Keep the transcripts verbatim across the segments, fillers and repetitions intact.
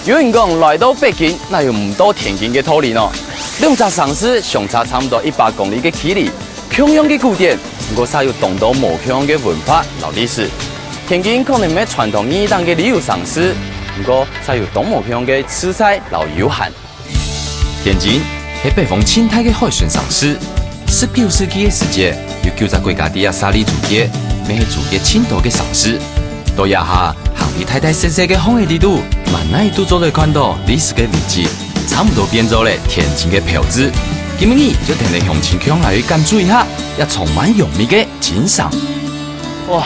有人講來到北京，哪有毋到天津个道理呢？兩隻城市相差差毋多一百公里个距離，共樣个古典，毋過煞有當多無共樣个文化摎歷史。天津可能毋係傳統意義上个旅遊城市，毋過煞有當無共樣个自在摎悠閒。天津係北方盡大个海鮮城市，十九世紀个時節，有九隻國家在這設立租界，乜係租界盡多个城市。到這下，行在大大細細个巷仔裡肚，滿哪都做得看到歷史个遺跡，差毋多變做了天津个標誌。今晡日就跈等鄉親共下來感受一下，這充滿陽味个精神。哇，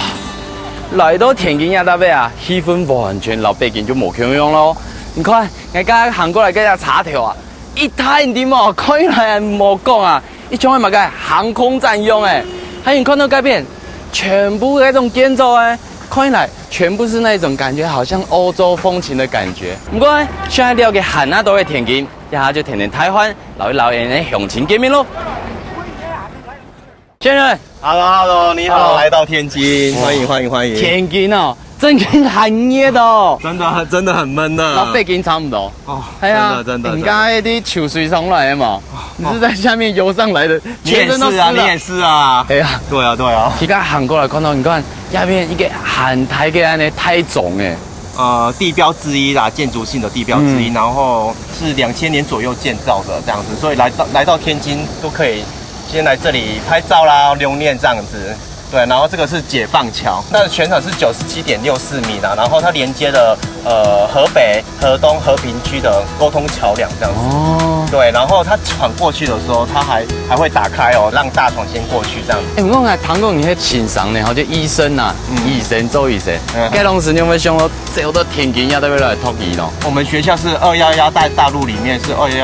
來到天津這搭位啊，氣氛完全摎北京就無共樣咯。你看，𠊎剛剛行過來這隻車頭啊，一大堆無，看起來無講啊，一像麼个航空展樣誒。還有你看到該邊，全部那種建築誒，看起來全部是那種感覺，好像歐洲風情的感覺。毋過，現在了解還那多个天津，這下就跈等大漢，摎一摎𠊎等鄉親見面咯。先生， Hello，Hello，你好，Hello。來到天津，哇。歡迎，歡迎，歡迎。天津哦，真的很熱哦。真的，真的很悶呢。摎北京差不多。哦，哎呀，真的，真的，你剛才在泅水上來的嘛，你是在下面游上來的，你也是啊，全身都濕了。你也是啊。哎呀，對啊，對啊。你剛才行過來看到，你看下面一個很大个那大鐘哎。呃，地標之一啦，建築性的地標之一，嗯。然後是兩千年左右建造的這樣子，所以來到，來到天津都可以先來這裡拍照啦、留念這樣子。對，然後這個是解放橋，那全長是九十七點六四米啦，然後它連接了，呃，河北、河東、和平區的溝通橋梁這樣子。哦。對，然後它船過去的時候，它還，還會打開哦，讓大船先過去這樣子。哎，我還聽過你是先生呢，好像醫生啊，嗯。醫生，做醫生。嗯。該當時你有沒有想到 走到天津也都要來讀醫咯。我們學校是二一一在大陸裡面是二一一，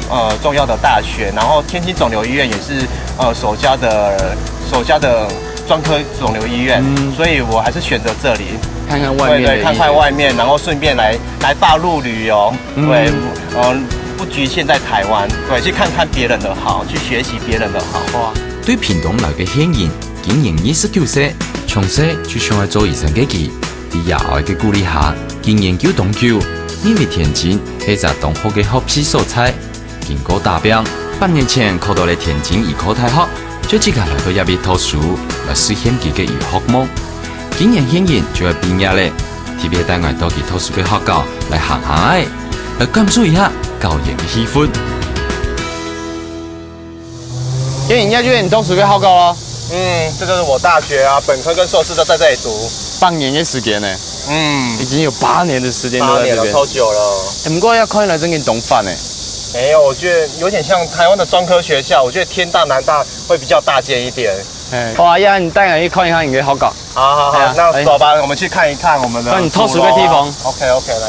呃，重要的大學，然後天津腫瘤醫院也是，呃，首家的，首家的專科腫瘤醫院，嗯。所以我還是選擇這裡。看看外面的一些。對，對，看看外面，然後順便來，來大陸旅遊。嗯。對，嗯，不局限在台灣，對，去看看別人的好，去學習別人的好。哇。對屏東來个縣人，今年二十九歲，從細就想愛做醫生个佢， 在爺哀个鼓勵下，經研究當久，認為天津係一隻當好个學習所在。經過打拚，八年前考到了天津醫科大學，就自家來到這位讀書，來實現佢个醫學夢。今年現任就愛畢業了，特別帶𠊎到佢讀書个學校來行行仔，來感受一下校園个氣氛。 因為人家就在你讀書个學校咯。嗯，這就是我大學啊，本科跟碩士都在這裡讀。半年的時間呢，嗯。已經有八年的時間都在這邊。八年了，超久了。欸，不過要看來真的當煩欸。沒有，我覺得有點像台灣的專科學校，我覺得天大南大會比較大間一點。欸，哇，呀，你帶我去看一下你的學校。好，好，好，哎呀，那走吧，哎。我們去看一看我們的，那你讀書的地方。主樓啊。OK，OK，來。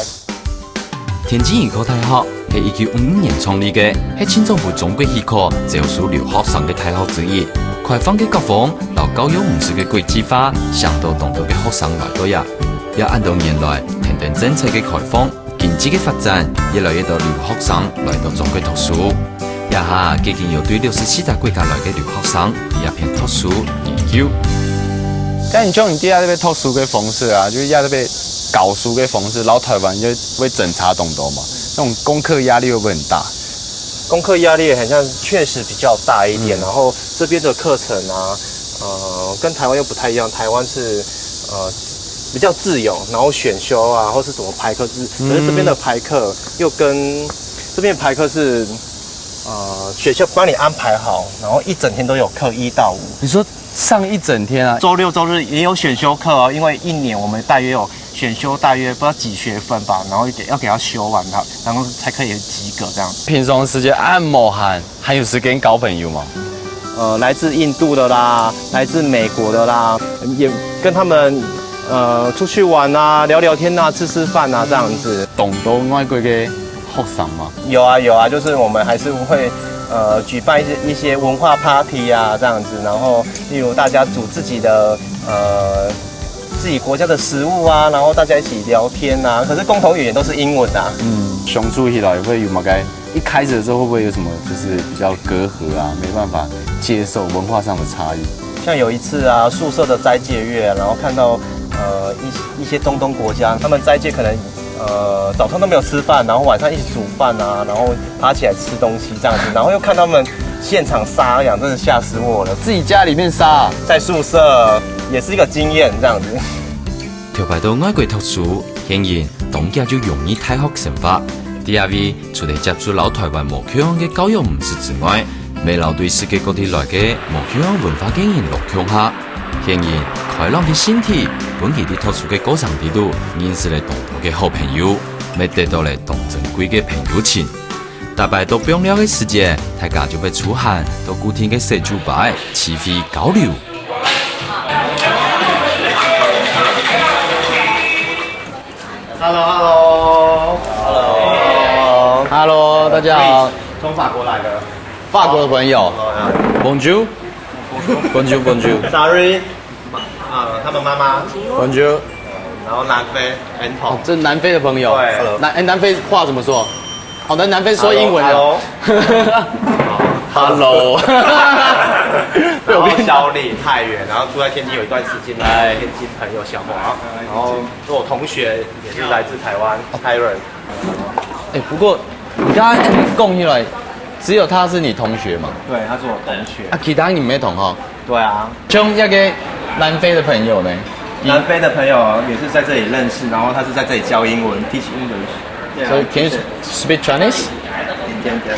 天津醫科大學係一九五五年創立个，係清政府中國醫科招收留學生个大學之一。開放个校風摎教育模式个國際化，吸引到當多个學生來到這。也恁多年來，跈等政策个開放、經濟个發展，越來越多留學生來到中國讀書。這下既經有對六十四隻國家來个留學生，在這片讀書、研究。該你像你在這邊讀書个方式啊，就是在這邊教書个方式，然後台灣就 會爭差當多嘛？那種功課壓力會不會很大？功課壓力很像確實比較大一點，嗯。然後這邊的課程啊，呃，跟台灣又不太一樣。台灣是，呃，比較自由，然後選修啊，或是怎麼排課，就是，可是這邊的排課又跟，這邊的排課是，呃，學校幫你安排好，然後一整天都有課，一到五。你說上一整天啊？週六週日也有選修課哦，因為一年我們大約有 選修大約不知道幾學分吧，然後給，要給他修完它，然後才可以及格這樣。平常時間恁無閒，還有時間交朋友嗎？呃，來自印度的啦，來自美國的啦，也跟他們，呃，出去玩啊，聊聊天啊，吃吃飯啊，這樣子。當多外國个學生嗎？有啊，有啊，就是我們還是會，呃，舉辦一些，一些文化party啊，這樣子，然後例如大家煮自己的，呃， 自己國家的食物啊，然後大家一起聊天啊，可是共同語言都是英文啊。嗯，相處起來會有麼个？一開始的時候會不會有什麼就是比較隔閡啊，沒辦法接受文化上的差異？像有一次啊，宿舍的齋戒月，然後看到，呃，一，一些中東國家，他們齋戒可能，呃，早上都没有吃饭，然后晚上一起煮饭啊，然后爬起来吃东西这样子，然后又看他们现场杀羊，真的吓死我了。自己家里面杀啊？在宿舍也是一个经验这样子。頭擺到外國讀書，顯然當遽就融入大學生活。第二位除了接觸摎台灣無共樣个教育模式之外，乜摎對世界各地來个無共樣文化个人落共下。顯然，開朗个性體，分佢在讀書个過程裡肚認識了當多个好朋友，乜得到了當珍貴个朋友情。逐擺到放尞个時節，大家就會出現到固定个小酒吧聚會交流。Hello，Hello，Hello，Hello，大家好。从法国来的。法国的朋友。Bonjour。Bonjour，Bonjour。Sorry，啊，他们妈妈。Bonjour。然后南非，Anton。哦，这南非的朋友。对。南，哎，南非话怎么说？好的，南非说英文的。Hello，Hello。然后小李太原，然后住在天津有一段时间，哎。天津朋友小华，然后我同学也是来自台湾，Tyron。哎，不过你刚刚讲起来，只有他是你同学嘛？对，他是我同学。啊，其他你没同学？对啊。像那个南非的朋友呢？南非的朋友也是在这里认识，然后他是在这里教英文，teach English。So can you speak Chinese？一点点。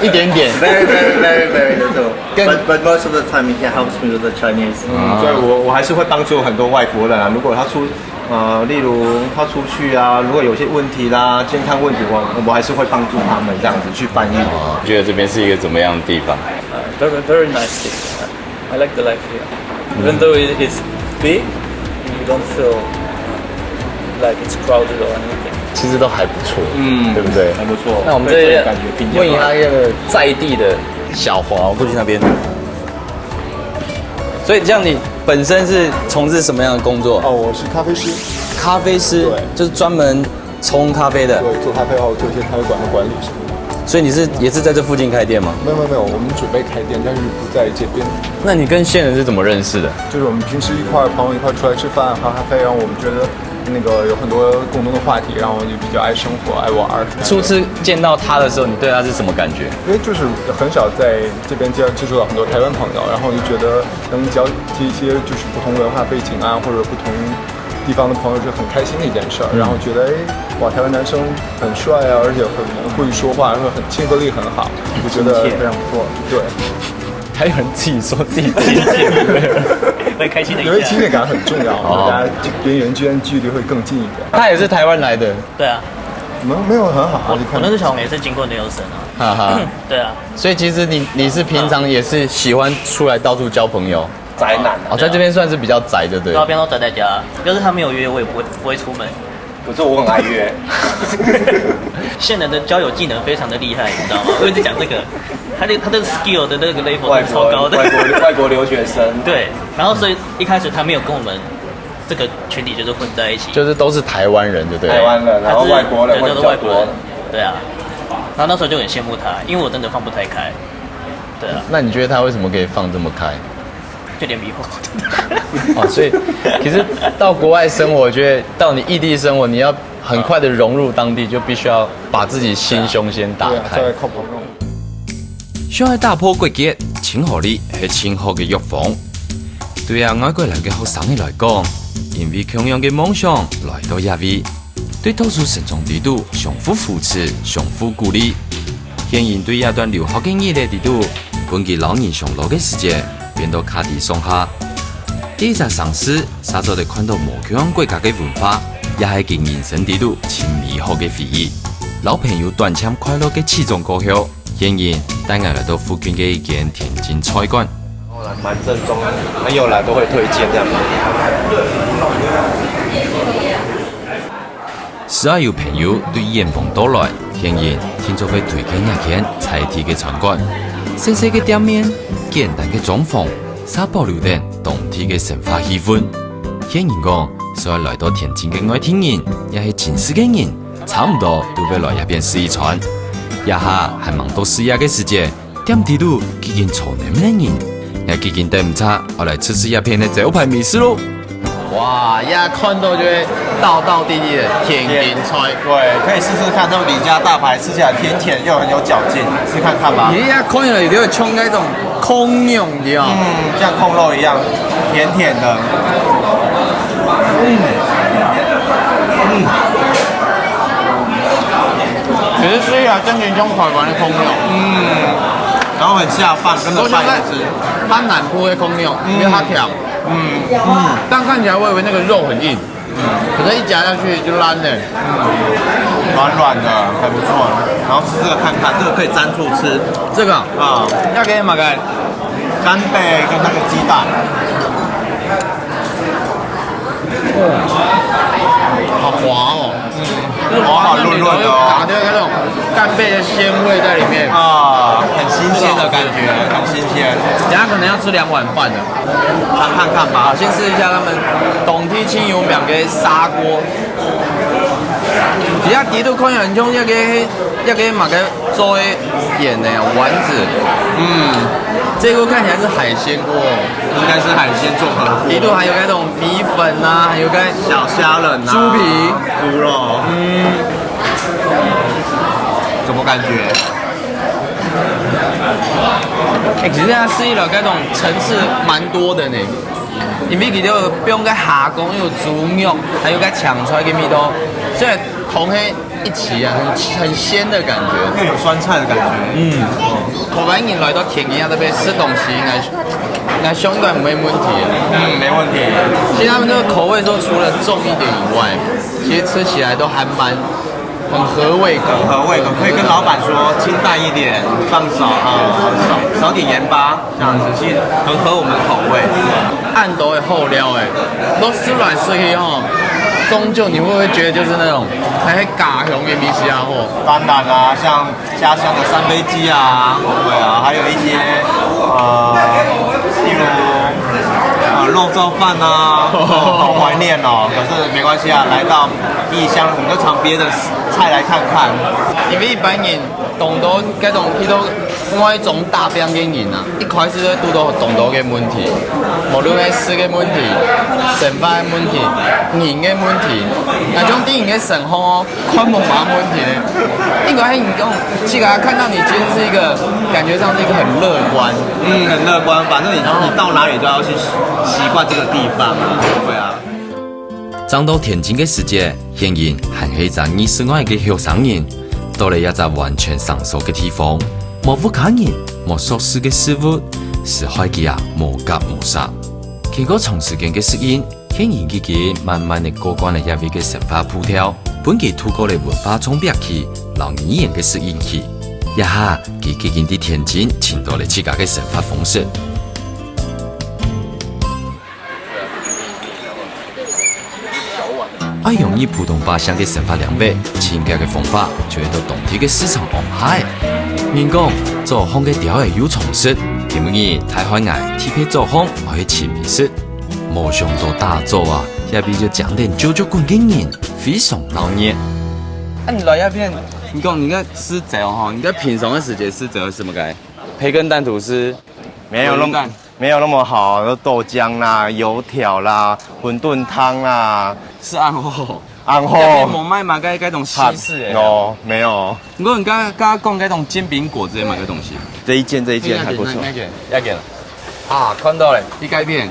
一点点。Very, very, very, very little. But, but most of the time he helps me with the Chinese. 嗯，所以我，我还是会帮助很多外国人啊。如果他出，呃，例如他出去啊，如果有些问题啦，健康问题，我，我还是会帮助他们这样子去翻译。觉得这边是一个怎么样的地方？Uh, very, very nice city. I like the life here. Even though it- it's big, you don't feel like it's crowded or anything. 其实都还不错，嗯，对不对？还不错。那我们这边对这个感觉评价问一下那个在地的小华，我过去那边。所以这样，你本身是从事什么样的工作？哦，我是咖啡师。咖啡师，对。就是专门冲咖啡的。对，做咖啡，还有做一些咖啡馆的管理什么的。所以你是也是在这附近开店吗？没有没有没有，我们准备开店，但是不在这边。那你跟线人是怎么认识的？就是我们平时一块儿朋友一块儿出来吃饭喝咖啡，然后我们觉得那个有很多共同的话题，然后也比较爱生活、爱玩儿。初次见到他的时候，你对他是什么感觉？因为就是很少在这边接接触到很多台湾朋友，然后就觉得能交接一些就是不同文化背景啊，或者不同地方的朋友是很开心的一件事儿，然后觉得哎，哇，台湾男生很帅啊，而且很会说话，然后很亲和力很好，我觉得非常不错。对。还有人自己说自己亲切，对不对？会开心的一下。因为亲切感很重要，哦。大家人与人之间距离会更近一点。他也是台湾来的。对啊。没有没有很好，我我认识小红也是经过 Nielsen 啊。哈哈。对啊。所以其实你你是平常也是喜欢出来到处交朋友？宅男啊。哦，在这边算是比较宅，就对了。对啊，平常都宅在家，要是他没有约，我也不会不会出门。可是我很爱约。现在的交友技能非常的厉害，你知道吗？我一直讲这个，他的他的 skill 的那个 level 外国超高的。外国外国留学生。对，然后所以一开始他没有跟我们这个群体就是混在一起，就是都是台湾人，就对了。台湾人，然后外国人会比较多。对，都是外国人。对啊，然后那时候就很羡慕他，因为我真的放不太开。对啊。那你觉得他为什么可以放这么开？就脸皮厚。哦，所以其实到国外生活，我觉得到你异地生活，你要很快的融入当地，就必须要把自己心胸先打开。对啊，再靠朋友。想要打破国界，亲和力係亲好个药方。对啊，外国人个学生仔来讲，因为共样个梦想来到这位，对读书成长里肚相互扶持、相互鼓励。显然对这段留学个日仔里肚，分佢老人上路个时节变到卡在上下。第一只城市，啥做得看到无共样国家个文化，也系佢人生里肚最美好个回忆。老朋友短暂快乐个起终过后， 显然，带我来到附近个一间天津菜馆。蛮正宗，朋友来都会推荐这样。只要有朋友对远方到来，显然定著会推荐一间在地个餐馆。细细个店面，简单个装潢，煞保留等当地个生活气氛。显然讲，所有来到天津个外地人，也系真实个人， 差毋多都會來這片食一餐。這下還吂到食夜个時節，店底肚既經坐滿滿人，𠊎既經等毋掣，愛來試試這片个招牌美食囉。哇，一看到就會道道地地的天津菜。對，可以試試看，他們李家大排吃起來甜甜又很有嚼勁，試看看吧。你一看到就會像那種炕肉一樣。嗯，像炕肉一樣，甜甜的。嗯，嗯。其實吃起來真的像台灣的炕肉。嗯，然後很下飯，跟著飯一起吃。它南部的炕肉，因為它甜。嗯，嗯，但看起來我以為那個肉很硬，可是一夾下去就爛了。軟軟的，還不錯。然後吃這個看看，這個可以沾醋吃。這個啊，啊。要給什麼？干貝跟那個雞蛋。哦，好滑哦。嗯，就是滑滑嫩嫩的哦。打掉那種干貝的鮮味在裡面。啊，很新鮮的感覺，很新鮮。等下可能要吃兩碗飯了。 嚐看看吧。好，先試一下他們當地盡有名个砂鍋。而且底肚看起來很像那個，那個麼个做个圓个丸子。嗯，這個看起來是海鮮鍋。應該是海鮮綜合鍋。底肚還有那種米粉啊，還有個小蝦仁啊，豬皮。豬肉。嗯，怎麼感覺？欸，其實它食起來該種層次蠻多的呢。 因為佢兜放个蝦公有豬肉，還有个青菜个味道，所以同係一起啊，很，很鮮的感覺。又有酸菜的感覺。嗯，台灣人來到天津啊，這邊食東西應該，應該相對沒問題啊。嗯，沒問題。其實他們這個口味說，除了重一點以外，其實吃起來都還蠻 很合胃口。很合胃口，可以跟老闆說清淡一點，放少，呃，少，少點鹽巴，這樣子，其實很合我們口味。恁多个好料欸，都食來食去吼，終究你會不會覺得就是那種，還係家鄉个味緒啊吼？當然啦，像家鄉的三杯雞啊，對啊，還有一些，呃，例如，呃，肉燥飯啊，好懷念哦。可是沒關係啊，來到異鄉，我們就嘗別的 菜來看看。因為一般人當多該種去到外省打拚个人啊，一開始就堵到當多个問題，無論係食个問題、生活个問題、人个問題，那種對人个生活哦，看無麼問題呢。應該係你講，這個看到你今天是一個感覺上是一個很樂觀。嗯，很樂觀，反正你，然後你到哪裡都要去習慣這個地方啊，對啊。 正到天津个時節，顯然還係一隻二十外个後生人，到了一隻完全生疏个地方，無屋下人，無熟識个事物，使害佢啊無合無煞。經過長時間个適應，顯然佢已經慢慢个過慣了這位个生活步調，分佢度過了文化衝擊期，摎語言个適應期。這下，佢已經在天津尋到了自家个生活方式。 愛用你普通話聲个生活領域，盡遽个方法，就係到當地个市場往下。人講，早䟘个鳥仔有蟲食，今晡日大漢𠊎特別早䟘，愛去尋美食。無想到打早啊，這片就擠等啾啾滾个人，非常鬧熱。啊，你來這片，你講你个食朝吼，你个平常个時節食朝係麼个？培根蛋吐司，沒有那麼，沒有那麼好，有豆漿啦、油條啦、餛飩湯啦。係恁好。恁好。這片無賣嘛，該，該種西式的。哦，沒有。不過你剛剛，剛剛講該種煎餅果子也買個東西。這一件，這一件還不錯。那，那，那件，那件。啊，看到了，一改變。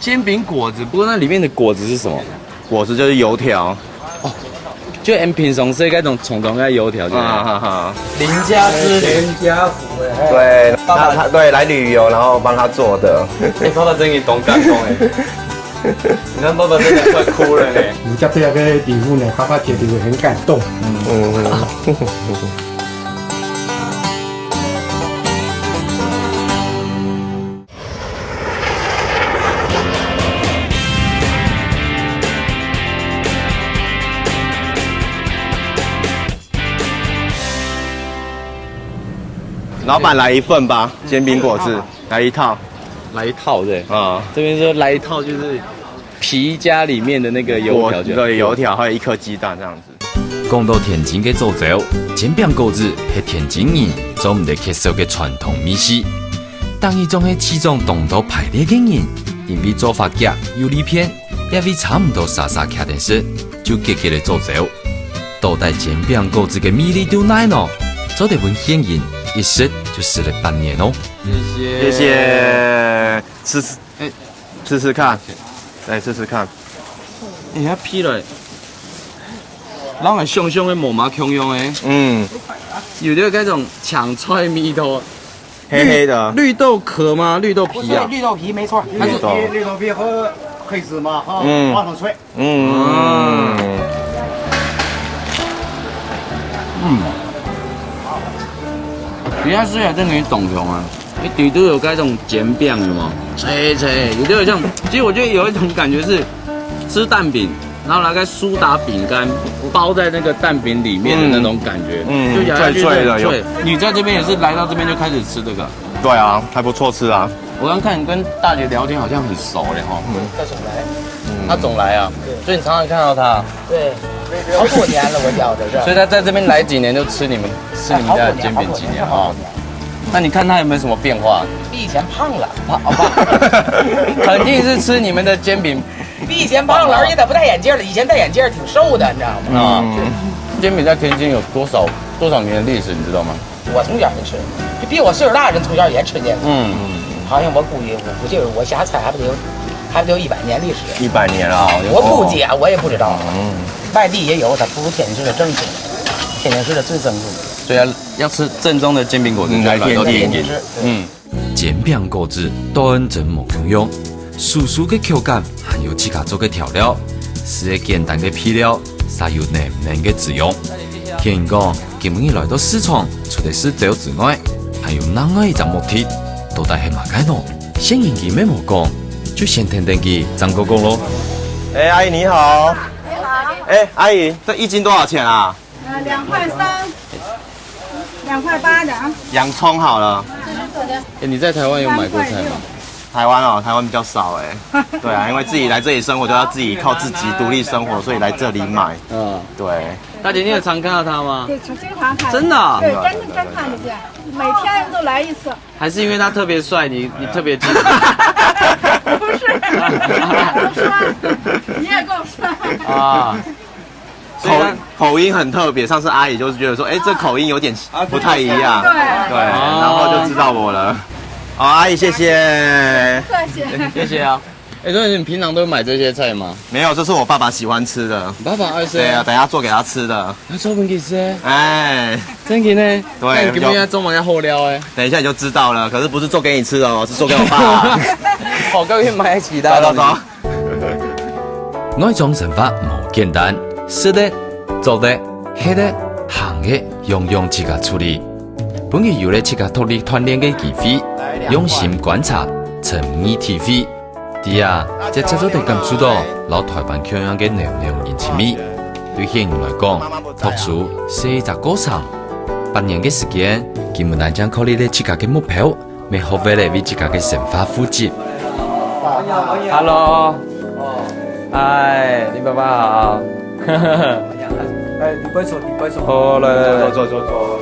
煎餅果子，不過那裡面的果子是什麼？ 果子就是油條。哦，就恁平常食該種傳統个油條，就係。啊，哈，哈。林家之旅。全家福欸，嘿。對，他，他，對，來旅遊，然後幫他做的。欸，爸爸真的當感動欸。你看爸爸真的快哭了呢。你在這個地方呢，爸爸絕對會很感動。嗯。 老闆來一份吧，煎餅果子，來一套。來一套，對。啊。這邊說來一套就是皮夾裡面的那個油條就。果，對，油條，還有一顆雞蛋這樣子。 講到天津个早朝，煎餅果子係天津人做毋得缺少个傳統美食。逐日總係聚集當多排列个人，因為做法遽又利便，也會差毋多儕儕徛等食，就遽遽仔做走。到底煎餅果子个魅力在哪呢？做得分賢仁一食就食了半年哦。謝謝。謝謝，吃吃，哎，吃吃看，來吃吃看。哎，它皮了，然後香香的，無嘛香香的。嗯，有點那種搶菜味道。黑黑的，綠豆殼嗎？綠豆皮啊？不是綠豆皮，沒錯，它是綠豆皮，綠豆皮和黑芝麻哈，嗯，放上去。嗯，嗯，你看吃起來真的很懂熊啊！一堆都有該種煎餅，有嗎？脆脆，有点像，其實我覺得有一種感覺是吃蛋餅，然後拿個蘇打餅乾包在那個蛋餅裡面的那種感覺，嗯，就咬下去就很脆。脆脆的，有。你在這邊也是來到這邊就開始吃這個？對啊，還不錯吃啊。我剛看你跟大姐聊天，好像很熟嘞哈。嗯，她總來啊，所以你常常看到她。對，好多年了，我觉得是。所以她在這邊來幾年，就吃你們吃你們家的煎餅幾年啊？那你看她有沒有什麼變化？比以前胖了，胖，胖，肯定是吃你們的煎餅。比以前胖了，而且她不戴眼镜了，以前戴眼镜挺瘦的，你知道吗？啊，煎餅在天津有多少多少年的历史，你知道吗？我从小就吃，就比我岁数大的人从小也吃这个。嗯，好像我估计，我估计我下菜还不得有，还不得有一百年历史。一百年啊，我估计啊，我也不知道。嗯，外地也有，它不如天津市的正宗，天津市的最正宗。所以要要吃正宗的煎饼果子，嗯，就要来到天津。来天津。嗯。 煎餅果子當真無共樣，酥酥个口感，還有自家做个調料，食个簡單个配料，還有嫩嫩个滋養。聽人講，今日來到市場，除了食走之外，還有另外一隻目的，到底係麼个呢？先人佢乜無講，就先聽聽佢正過講咯。哎，阿姨你好。你好。哎，阿姨，這一斤多少錢啊？呃，两块三，两块八的啊。洋葱好了。哎，你在台湾有买过菜吗？台湾哦，台湾比较少哎。对啊，因为自己来这里生活，就要自己靠自己独立生活，所以来这里买。嗯，对。大姐，你有常看到他吗？对，经常看。真的啊？对，真的真看得见，每天都来一次。还是因为他特别帅，你你特别近？不是，我说你也够帅。啊。 口口音很特别，上次阿姨就是觉得说，哎，这口音有点不太一样。对，然后就知道我了。好，阿姨，谢谢。谢谢啊。哎，所以你平常都买这些菜吗？没有，这是我爸爸喜欢吃的。你爸爸爱吃？对啊，等一下做给他吃的。他做分你吃？哎，真的呢？对，那你今天要做么个好料哎？等一下你就知道了，可是不是做给你吃的哦，是做给我爸。好，各位买起来。走走走。 外庄生活無簡單，食个、著个、歇个、行个，樣樣自家處理。本人有了自家獨立鍛鍊个機會，用心觀察，沉沓體會。在啊，這才做得感受到摎台灣共樣个濃濃人情味。對現任來講，讀書係一隻過程。八年个時間，佢毋單淨確立了自家个目標， 乜學會了為自家个生活負責。Hello，哎，你爸爸好。哎，你快坐，你快坐。好，來來來。坐坐坐坐。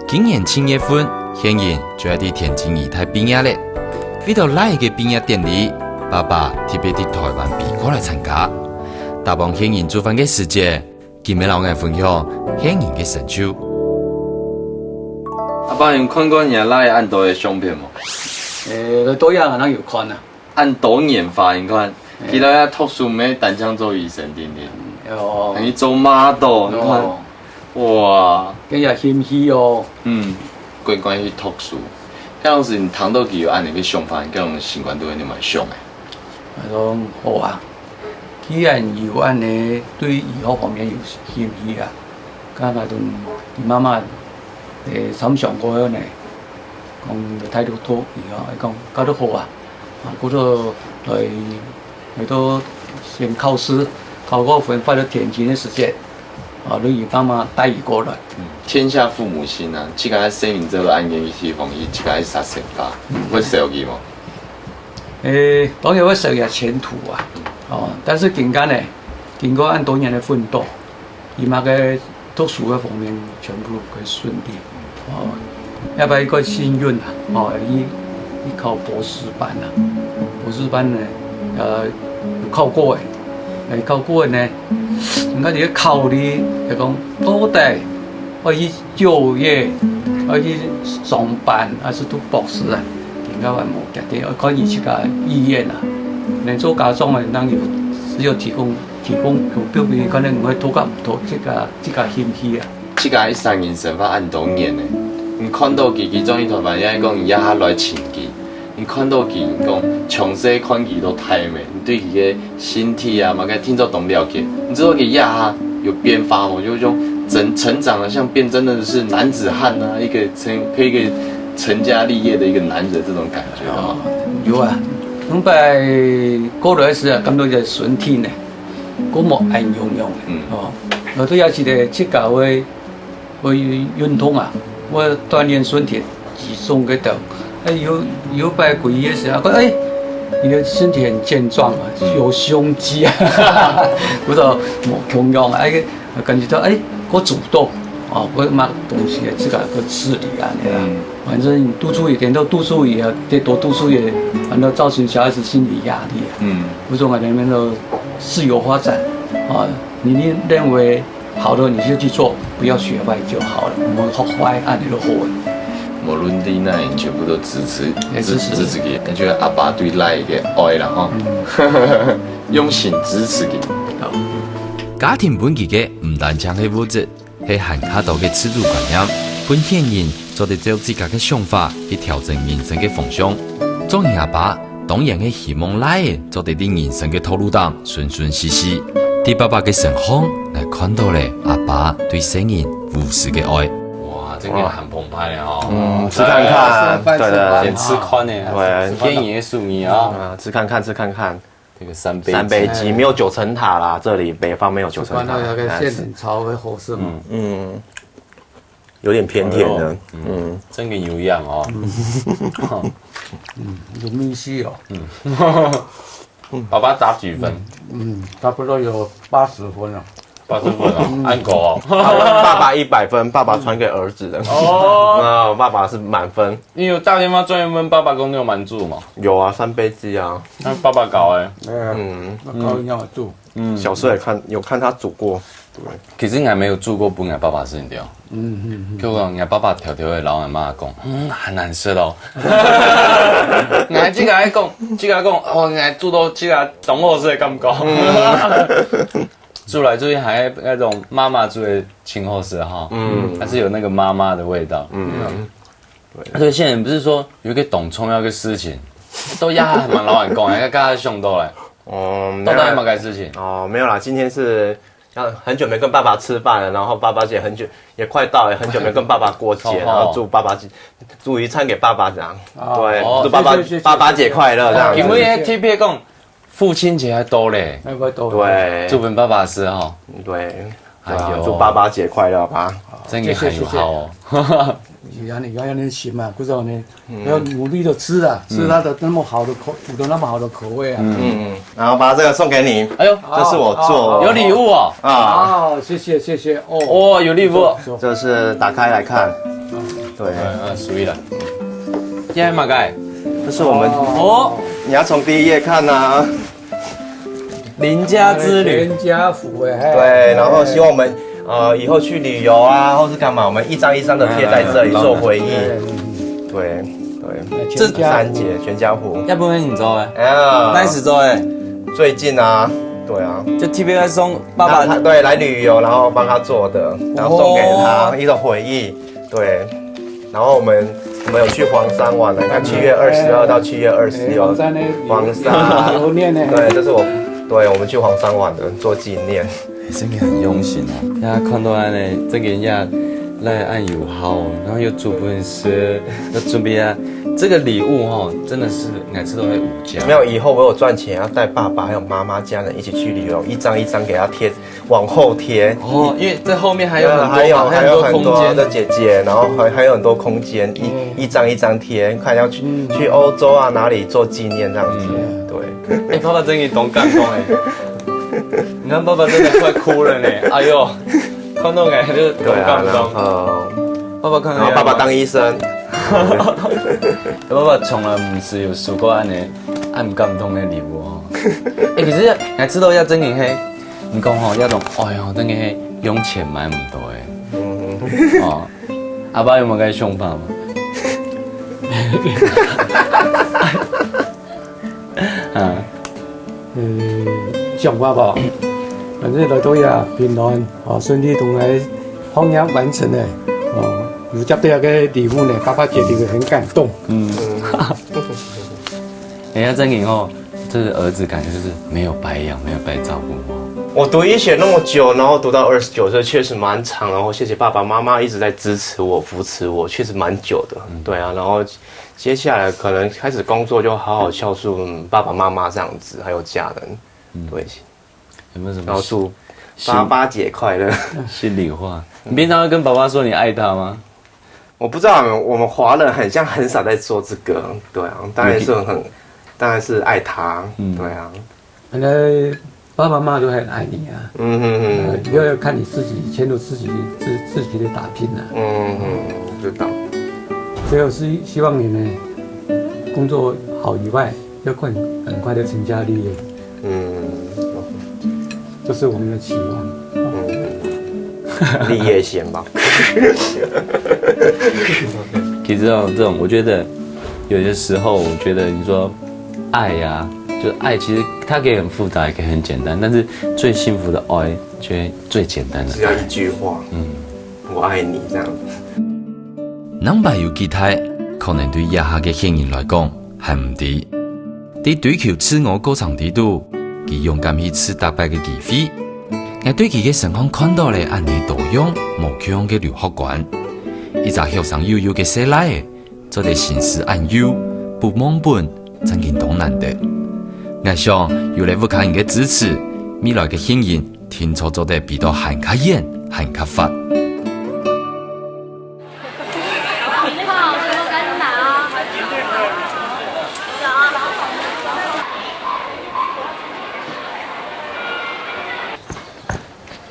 今年七月份，現任就愛在天津醫大畢業了。為著倈仔个畢業典禮，爸爸特別對台灣飛過來參加，搭幫現任煮飯个時節， 今晡日摎𠊎分享現任个成就。阿爸，你看過你阿倈仔恁多个相片無？誒，來到這還有看啊。恁多年化，你看，佢來這讀書，毋係單淨做醫生定定，哦，還去做model，你看，哦，哇，這也興趣哦。嗯，乖乖去讀書。該當時你聽到佢有恁樣个想法，你該種心肝肚係仰般想个？ 𠊎講好啊，既然有恁樣對醫學方面有興趣啊，該𠊎同你媽媽誒參詳過後呢，講來大陸讀醫學，講該都好啊，啊，故所來來到先考試，考過分發到天津个時節，啊，就由爸媽帶佢過來。嗯，天下父母心啊，自家个細人仔來恁樣个地方，佢自家个生活，會愁佢無？ 誒，當然會愁佢个前途啊，哦，但是今下呢，經過恁多年个奮鬥，佢嘛个讀書个方面全部个順利，哦，也係一個幸運啊，哦，佢考博士班啊，博士班呢，呃，有考過誒，誒，考過誒呢，人家就考慮，就講到底愛去就業，愛去上班，還是讀博士啊？人家還無決定，要看你自家意願啊。恁樣做家長誒，人有只有提供提供，有表示可能毋會讀甲毋讀，自家自家興趣啊。 自家一生人生活恁多年呢，你看到佢，佢中意團飯，也係講你這下來尋佢，你看到佢，你講從細看佢到大咩，你對佢个身體啊，麼个聽說當了解，你知道佢這下有變化無？就種成成長得像變真的是男子漢啊，一個成可以一個成家立業的一個男人這種感覺啊。有啊，兩擺過來時啊，感覺這身體呢， 過無恁勇勇个，嗯。哦，有時也是咧自家會會運動啊，會鍛鍊身體，體重个到。哎，有有擺歸个時候，哎，你的身體很健壯啊，有胸肌啊，不知道無共樣啊，哎，感覺到哎，過主動哦，過買東西啊，自家个自理啊，那樣。嗯。反正讀書一點都讀書也得多讀書也，反正造成小孩子心理壓力啊。嗯。不是我那邊都自由發展啊，你認為好的你就去做，不要學壞就好了，我們學壞按理都好了。無論你哪，全部都支持，哎，支持。支持佢，感覺阿爸對倈仔个愛啦吼，用心支持佢。好。家庭分佢个毋單淨係物質，係還較多个自主觀念，分現人做得照自家个想法去調整人生个方向。做人阿爸，當然係希望倈仔做得在人生个道路頂順順序序。在爸爸个身項，𠊎看到了阿爸對細人無私个愛。哇，這個很澎湃哦。嗯，吃看看，哎，對，對，對。先吃看呢，對。電影的術語啊。啊，吃看看，吃看看。這個三杯雞。三杯雞，沒有九層塔啦，這裡北方沒有九層塔。吃看那個現炒會好吃嗎？嗯。嗯，有點偏甜的。哎呦，嗯。嗯。真个有樣哦。嗯，有味緒哦。嗯。爸爸打幾分？嗯，差不多有八十分了。八十分哦，嗯。恁高哦。爸爸一百分，爸爸傳給兒子的。哦。啊，爸爸是滿分。你有打電話專門問爸爸講你有滿足嗎？有啊，三杯雞啊。那爸爸搞欸。嗯。嗯。那高一定要煮。嗯。小時候也看，有看他煮過。對。其實𠊎沒有煮過分𠊎爸爸食，你知道？嗯，嗯，嗯。結果𠊎爸爸偷偷仔摎𠊎媽講，嗯，還難食哦。𠊎自家講，自家講，哦，𠊎煮到自家當好食个感覺。嗯。煮來煮去還那種媽媽煮的盡好食哈。嗯。還是有那個媽媽的味道。嗯。對。所以現在不是說有一個當重要的事情，都也還蠻老實講，還跟大家想到了。哦，到底有沒有該事情？沒有啦。哦，沒有啦，今天是要很久沒跟爸爸吃飯了，然後爸爸節很久，也快到了，很久沒跟爸爸過節，哦。然後祝爸爸節，煮一餐給爸爸這樣。哦。對，哦，祝爸爸，謝謝，謝謝，爸爸節快樂這樣子。謝謝。因為特別講，父親節還多嘞。哎，不多。對。祝福爸爸是哈。對。哎呦。對啊，祝爸爸節快樂吧。真个很有效哦。謝謝，謝謝。有啊，你要有那心嘛，不知道呢，嗯。要努力的吃啊，嗯。吃他的那麼好的口，煮的那麼好的口味啊。嗯。嗯，嗯。然後把這個送給你。哎呦，這是我做。哦，有禮物哦。啊。哦，謝謝，謝謝，哦。哦，有禮物。坐，坐。這是打開來看。嗯。對。嗯，嗯，屬於了。這係麼个？這是我們，哦。你要從第一頁看啊。 林家之旅。全家福欸，嘿。對，然後希望我們，呃，以後去旅遊啊，或是幹嘛，我們一張一張的貼在這裡做回憶。哎，哎，哎。對，對。這全家福。三節全家福。要不然你做欸？哎呀。哪時做欸？最近啊，對啊。就特別送爸爸。他，他，對，來旅遊，然後幫他做的，然後送給他，哦。一個回憶。 對，然後我們，我們有去黃山玩了，你看七月二十二到七月二十六，哎，黃山呢，黃山，留念呢。對，這是我，對，我們去黃山玩的，做紀念。欸，真的很用心哦。大家看到恁呢，這個人家來恁有好，然後又煮飯食，又準備啊，這個禮物哦，真的是每次都會無價。沒有，以後我有賺錢，要帶爸爸還有媽媽家人一起去旅遊，一張一張給他貼 往後貼。哦，因為這後面還有很多嘛，對，還有，還有很多空間。還有很多的姐姐，然後還，還有很多空間，一，嗯。一張一張貼，看要去，嗯。去歐洲啊，哪裡做紀念這樣子。嗯。對。欸，爸爸真的當感動欸。你看爸爸真的快哭了呢，哎呦，看到感覺就當感動。對啊，然後，爸爸看到，然後爸爸當醫生。爸爸從來毋係有收過恁呢恁感動个禮物哦。欸，其實𠊎知道這正經係，你講吼，這種，哎喲，正經係用錢買毋到个。哦，阿爸有無該想法無？啊，呃，想法無？反正來到這平安，哦，順利同𠊎學業完成了，哦，有接到這個禮物呢，爸爸絕對會很感動。嗯。人家正經哦，這個兒子感覺就是沒有白養，沒有白照顧哦。我讀醫學那麼久，然後讀到二十九歲，確實蠻長。然後謝謝爸爸媽媽一直在支持我、扶持我，確實蠻久的。對啊，然後接下來可能開始工作，就好好孝順爸爸媽媽這樣子，還有家人。對，有沒有什麼？然後祝爸爸節快樂。心裡話，你平常會跟爸爸說你愛他嗎？我不知道，我們華人很像很少在說這個。對啊，當然是很，當然是愛他。對啊。反正爸爸媽媽都很愛你啊。嗯哼哼。呃，要看你自己，全都自己，自，自己的打拼啊。嗯哼，知道。所以我是希望你呢，工作好以外，要快，很快的成家立业。嗯。這是我們的期望。嗯。立業先吧。其實哦，這種，我覺得有些時候，我覺得你說愛呀，就愛，其實它可以很複雜，也可以很簡單，但是最幸福的愛，就是最簡單的愛。只要一句話，嗯。我愛你這樣。能擺有幾大，可能對這下个現任來講，還毋知。在追求自我過程裡肚，佢勇敢去試逐擺个機會。𠊎對佢个身上看到了恁呢多樣、無共樣个留學觀。一隻後生幼幼个細倈仔，做得心思恁幼，不忘本，正經當難得。𠊎想，有了屋下人个支持，未來个現任定著做得比到還較遠、還較闊。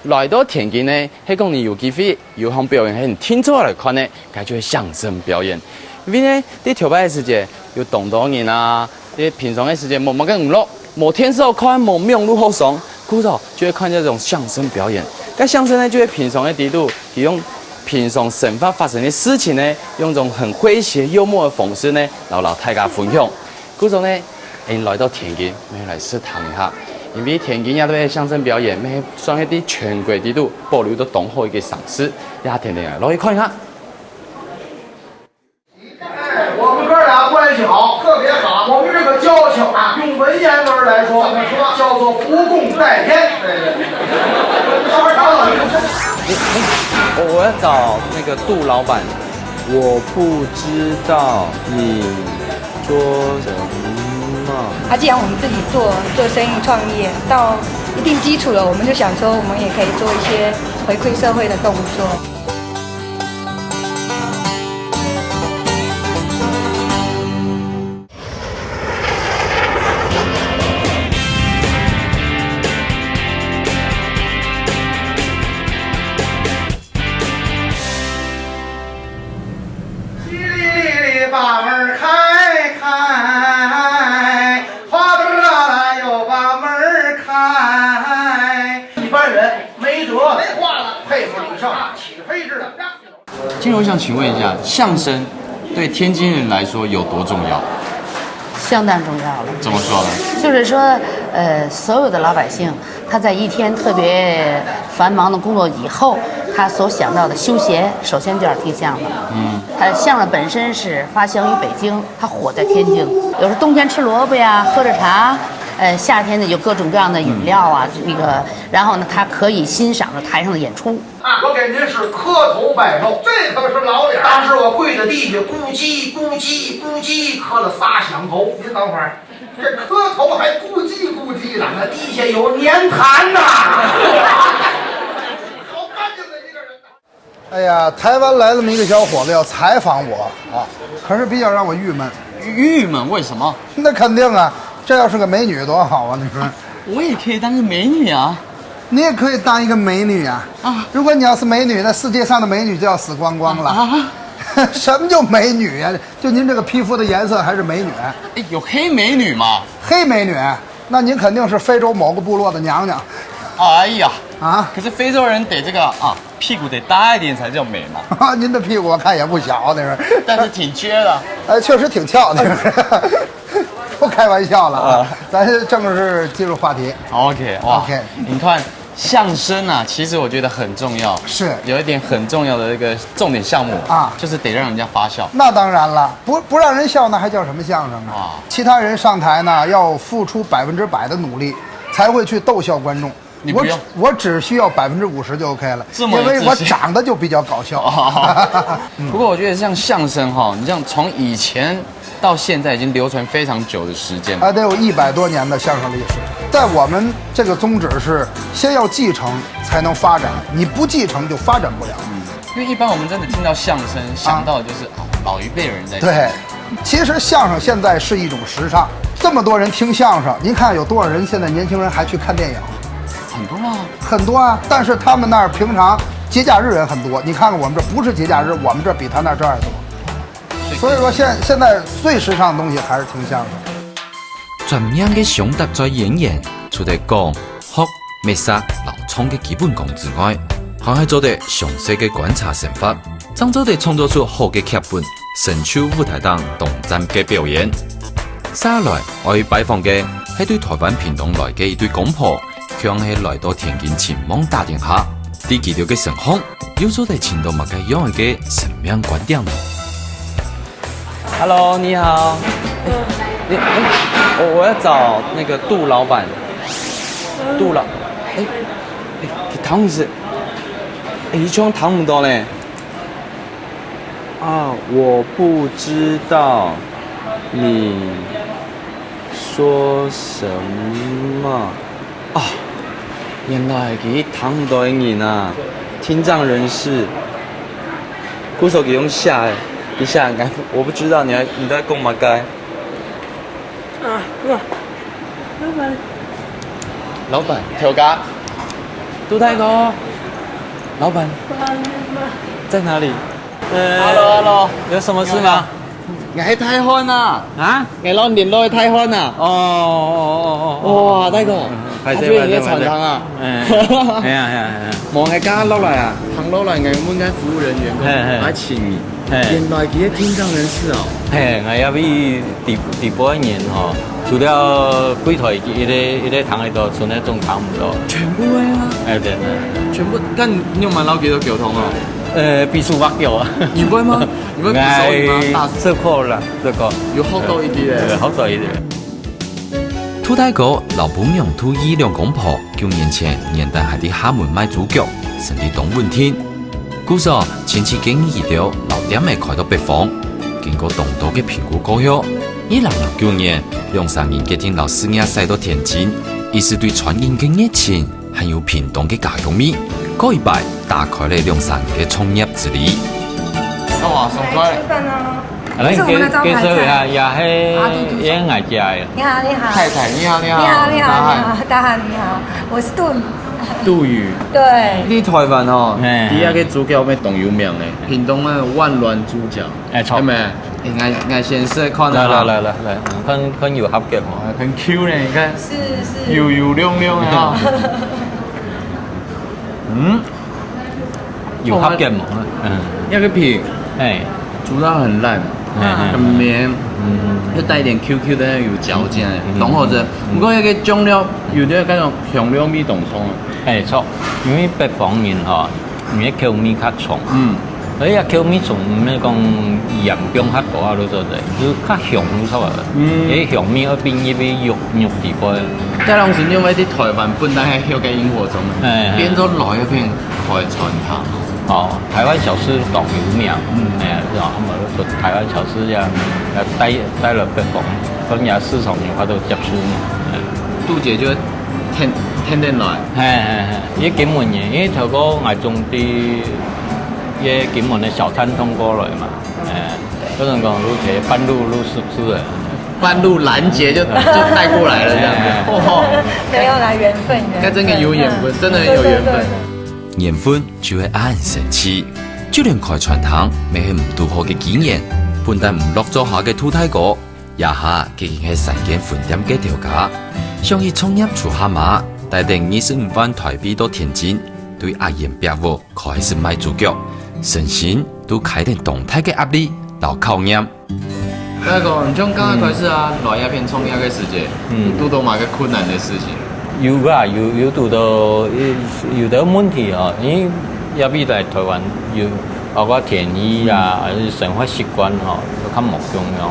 來到天津呢，係講你有機會有項表演係你定著來看呢，該就係相聲表演。因為呢，在頭擺个時節，有當多人啊，在平常个時節無麼个娛樂，無電視好看，無網路好上，故所就會看這種相聲表演。該相聲呢，就係平常个裡肚，佢用平常生活發生个事情呢，用種很詼諧幽默个方式呢，摎摎大家分享。 故所呢，𠊎來到天津，乜來試聽一下，因為天津這兜个相聲表演，乜算係在全國裡肚保留到當好一個城市，這下天天啊，落去看一下。哎，我們哥倆關係好，特別好。我們這個交情啊，用文言文來說，怎麼說？叫做不共戴天。對，對。我，我要找那個杜老闆。 我不知道你做什麼。啊，既然我們自己做，做生意創業，到一定基礎了，我們就想說，我們也可以做一些回饋社會的動作。淅沥沥地把门儿开开，哗啦啦啦又把门儿开。一般人没辙，没话了，佩服李少，起飞智。 金荣，我想请问一下，相声对天津人来说有多重要？相当重要了。怎么说呢？就是说，呃，所有的老百姓，他在一天特别繁忙的工作以后，他所想到的休闲，首先就要听相声。嗯。呃，相声本身是发祥于北京，它火在天津。有时候冬天吃萝卜呀，喝着茶，呃，夏天呢有各种各样的饮料啊，那个，然后呢，他可以欣赏着台上的演出。 啊，我给您是磕头拜寿，这可是老脸儿。当时我跪在地下，咕叽咕叽咕叽磕了仨响头。您等会儿，这磕头还咕叽咕叽的，那地下有粘痰呐！好干净的一个人呐！哎呀，台湾来这么一个小伙子要采访我啊，可是比较让我郁闷。郁闷？为什么？那肯定啊，这要是个美女多好啊！你说，我也可以当个美女啊。 你也可以当一个美女啊。啊。如果你要是美女，那世界上的美女就要死光光了。啊。什么叫美女啊？就您这个皮肤的颜色还是美女？哎，有黑美女吗？黑美女，那您肯定是非洲某个部落的娘娘。哎呀，啊，可是非洲人得这个啊，屁股得大一点才叫美嘛。您的屁股我看也不小，那是，但是挺缺的。哎，确实挺翘，那是，不开玩笑了啊。咱正式进入话题。 OK，哇 OK 你看相声啊，其实我觉得很重要，是有一点很重要的一个重点项目啊就是得让人家发笑。那当然了，不不让人笑，那还叫什么相声啊？啊其他人上台呢，要付出百分之百的努力，才会去逗笑观众。你不用我只我只需要百分之五十就 OK 了，这么有因为我自信长得就比较搞笑。不过我觉得像相声哈，你像从以前到现在已经流传非常久的时间了。啊，得有一百多年的相声历史。在我们这个宗旨是，先要继承才能发展，你不继承就发展不了。因为一般我们真的听到相声，想到的就是啊，老一辈人在讲。对，其实相声现在是一种时尚，这么多人听相声，您看有多少人现在年轻人还去看电影？很多啊。很多啊，但是他们那儿平常节假日也很多。你看看我们这不是节假日，我们这比他那儿这儿多。所以说现现在最时尚的东西还是听相声。专业个相声演员，除了讲、学、 metha摎唱个基本功之外，還係做得詳細个觀察生活，正做得創作出好个劇本，成就舞台頂當讚个表演。續來愛拜訪个係對台灣屏東來个一對公婆，佢係來到天津尋望打聽下，在佢兜个身項又做得尋到麼个樣个生命觀點呢？ Hello，你好。你，哎，我我要找那个杜老板。杜老，哎，哎，你聽毋識？哎，你像聽毋到呢。啊，我不知道你说什么。啊，原來佢聽毋到个人啊，聽障人士。故所佢用寫个，你寫，我不知道你還你在講麼个。 啊，哇，老板，老板，頭家，杜大哥，老板，哇，你妈，在哪裡？呃 Hello，hello，有什么事吗？你係大漢啊？啊？你摎人來大漢啊？哦哦哦哦哦。哇，大哥，歹勢啊，對，你在歹勢餐廳啊？哎，哎呀哎呀哎呀。無，𠊎剛剛落來啊，行落來，𠊎問該服務人員講，嘿嘿𠊎請你。嘿原來佢係聽障人士哦。嘿，𠊎也為底底部个人吼，除了櫃台一個一個聽得到，賰个總聽毋到。全部會啊，哎，對對。全部。但你有摎佢兜溝通哦？呃，比手畫腳啊。你會嗎？你會比手語嗎？大哎，這個啦，這個。有學到一點對，咧。學到一點。杜大哥摎餔娘杜姨兩公婆九年前原旦還在廈門賣豬腳，生理當穩定。故所，親戚建議佢兜摎店仔開到北方。經過當多个評估過後，二零零九年，兩儕人決定摎事業徙到天津，意思對餐飲个熱情，還有屏東个家鄉味，過一擺打開了兩儕人个創業之旅。幹嘛？送出來。來，這是我們的招牌菜。介紹一下，也係阿杜主廚。也係𠊎家个。你好，你好。太太，你好，你好。你好，你好，大漢你好，大漢你好，我是杜。杜宇，對，你台灣哦，哎第一個豬腳乜當有名誒，屏東个萬巒豬腳，哎，著。係無？哎，𠊎𠊎先試看啊。來來來來來，看看有合格無？啊，很Q呢，你看，是是。油油亮亮啊。嗯，有合格無？嗯，那個皮哎，煮到很爛，哎很綿，嗯，又帶一點QQ的那個有嚼勁的，嗯濃厚的。不過那個醬料有點那種香料味當重啊。哎，著，因為北方人吼，因為口味較重，嗯，所以啊口味重，毋係講鹽放較多啊，就做得，就較香就著了。嗯哎，香味愛變入去肉肉底背。該當時因為在台灣本來還有個螢火蟲，哎哎變做來一片海產湯。哦，台灣小吃當有名，嗯哎，然後嘛，就台灣小吃呀，呃，帶帶了北方，分人市場文化都接受嘛。哎 杜姐就天天天來，嘿嘿嘿，伊金門人，因為頭過𠊎總在伊金門个小餐廳過來嘛，哎，可能講路斜半路路是不是？半路攔截就就帶過來了這樣子。哦，沒有啦，緣分，緣分。那真的有緣分，真的很有緣分。緣分就會恁神奇。就連開餐廳乜係毋堵好个機緣，本旦毋落灶下个杜大哥，這下既經係三間分店个頭家。想起創業初下嘛，帶等二十五萬臺幣到天津，對阿燕伯屋開始賣豬腳，身心都㧡等當大个壓力摎考驗。 大哥，你像剛剛開始啊，來這片創業个時節，嗯。有堵到麼个困難个事情？有啊，有，有堵到，有，有兜問題哦，因為這位來臺灣有，包括天氣啊，還係生活習慣吼，都較無共樣。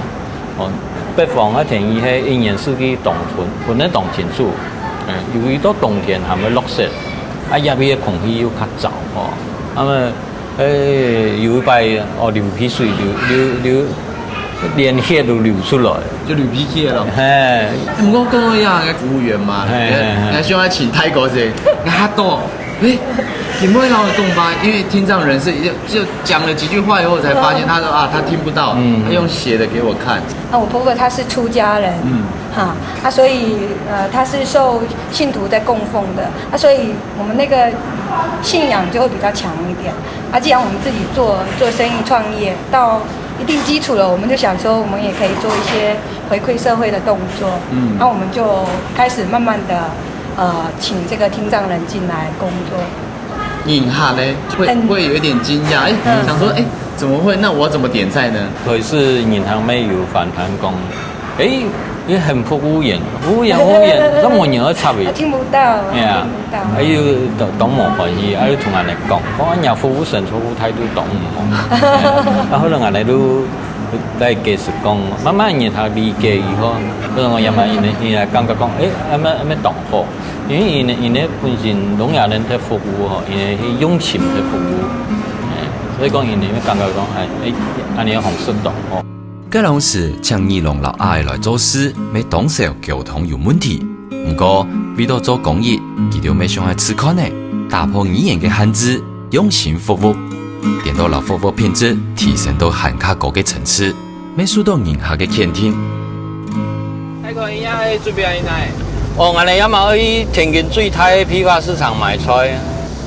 哦，北方个天氣係一年四季當分，分得當清楚。嗯，有一到冬天還會落雪，啊，這位个空氣又較燥吼，那麼 欸，有一擺，哦，流鼻水，流，流，流，連血都流出來。就流鼻血了。嘿。欸，毋過講到這个服務員嘛，嘿，嘿，嘿。人家希望請泰國人，人家都，欸，你不會讓我講吧？因為聽障人士就，就講了幾句話以後，我才發現他說，啊，他聽不到，嗯。他用寫的給我看。那我婆婆她是出家人，嗯。哈，啊，所以，呃，她是受信徒在供奉的，啊，所以我们那个信仰就会比较强一点。啊，既然我们自己做，做生意创业，到一定基础了，我们就想说，我们也可以做一些回馈社会的动作。嗯。那我们就开始慢慢地，呃，请这个听障人进来工作。人客呢，會，嗯。會有一點驚訝，欸，嗯。想說，欸，怎麼會？那我怎麼點菜呢？可是人客乜有反彈講，欸，你喊服務員，服務員，服務員，都無人愛插佢。他听不到，哎呀，听不到。啊，又當，當無歡喜，啊，又同人講，講，哎呀，服務生服務態度當毋好。啊，後來人家都來解釋講，慢慢人客理解以後，後來我也嘛，人家，人家感覺講，欸，恁樣，恁樣當好。 因為𠊎等，𠊎等本身攏也能在服務吼，𠊎等係用心在服務，欸，所以講𠊎等會感覺講，欸，欸，恁樣方式當好。該當時請義龍摎阿愛來做事，乜當少溝通有問題。毋過，為著做公益，佢兜乜想愛試看仔，打破語言个限制，用心服務，顛倒摎服務品質提升到還較高个層次。 乜受到人客个肯定。大哥，你這係準備愛去哪？哦，𠊎等這下愛去天津最大个批發市場買菜。